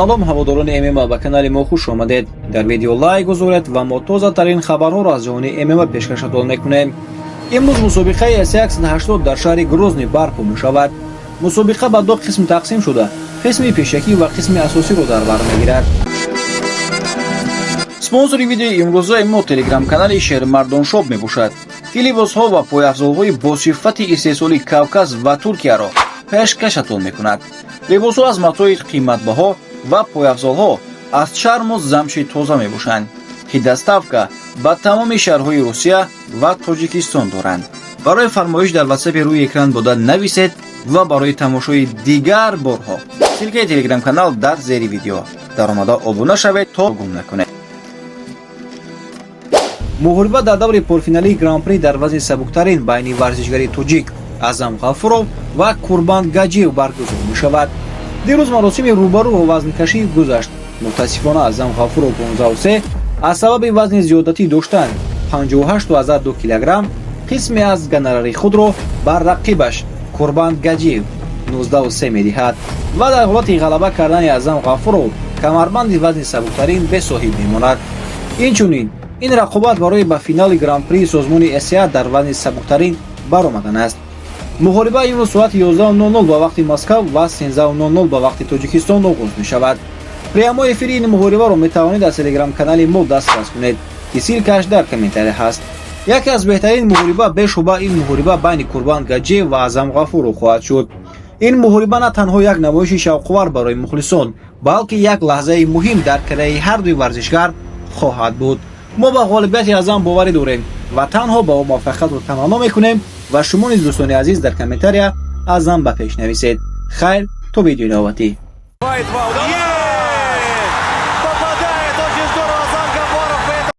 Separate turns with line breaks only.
Салом, ҳаводорони ММА, ба канали мо хуш омадед. Дар видео лайк гузоред ва мо тозатарин хабарҳоро аз ҷаҳони ММА пешкашатон мекунем. Имрӯз мусобиқаи ACA 180 дар шаҳри Грозний барпо мешавад. Мусобиқа ба ду қисм тақсим шуда, қисми пешакӣ ва қисми асосиро дар бар мегирад. Спонсори видеои имрӯзаи мо телеграм-канали Шермардоншоп мебошад, ки либосҳо ва пойафзолҳои босифати истеҳсоли Кавказ ва Туркияро пешкашатон мекунад. Либосҳо аз матои қиматбаҳо ва пойафзолҳо аз чарму замши тоза мебошанд, ки доставка ба тамоми шаҳрҳои Русия ва Тоҷикистон доранд. Барои фармоиш дар ватсапи рӯи экран бода нависед ва барои тамошои дигар борҳо ссылка и телеграм-канал дар зери видео даромада обуна шавед, то гум накунед. Муҳориба дар даври полуфиналии Гран-при дар вазни сабуктарин байни варзишгари тоҷик Аъзам Ғафуров ва Курбан Гаҷиев баргузор мешавад. Дирӯз маросими рӯбарӯ ва вазнкашӣ гузашт. Мутаассифона, Аъзам Ғафуров 15,3 аз сабаби вазни зиёдатӣ доштан, 58,2 килограмм, қисме аз гонорари худро ба рақибаш Курбан Гаҷиев 19,3 медиҳад ва дар ҳолати ғалаба кардани Аъзам Ғафуров камарбанди вазни сабуктарин бесоҳиб мемонад. Инчунин ин рақобат барои ба финали Гран-прии созмони ACA дар вазни сабуктарин баромадан аст. Муҳориба имрӯз соати 11:00 ба вақти Москав ва 13:00 ба вақти Тоҷикистон оғоз мешавад. Прямой эфири ин муҳорибаро метавонед аз телеграм-канали мо дастрас кунед, ки ссылка аш дар комментария ҳаст. Яке аз беҳтарин муҳориба бешуба ин муҳориба байни Курбан Гаҷиев ва Аъзам Ғафуров хоҳад шуд. Ин муҳориба на танҳо як намоиши шавқовар барои мухлисон, балки як лаҳзаи муҳим дар карьераи ҳардуи варзишгар хоҳад буд. Мо ба ғолибияти Аъзам боварӣ дорем ва танҳо ба ӯ муваффақиятро таманно мекунем. Ва шумо низ, дӯстони азиз, дар комментария «Аъзам ба пеш» нависед. Хайр, то видеои навбатӣ.
Два удара.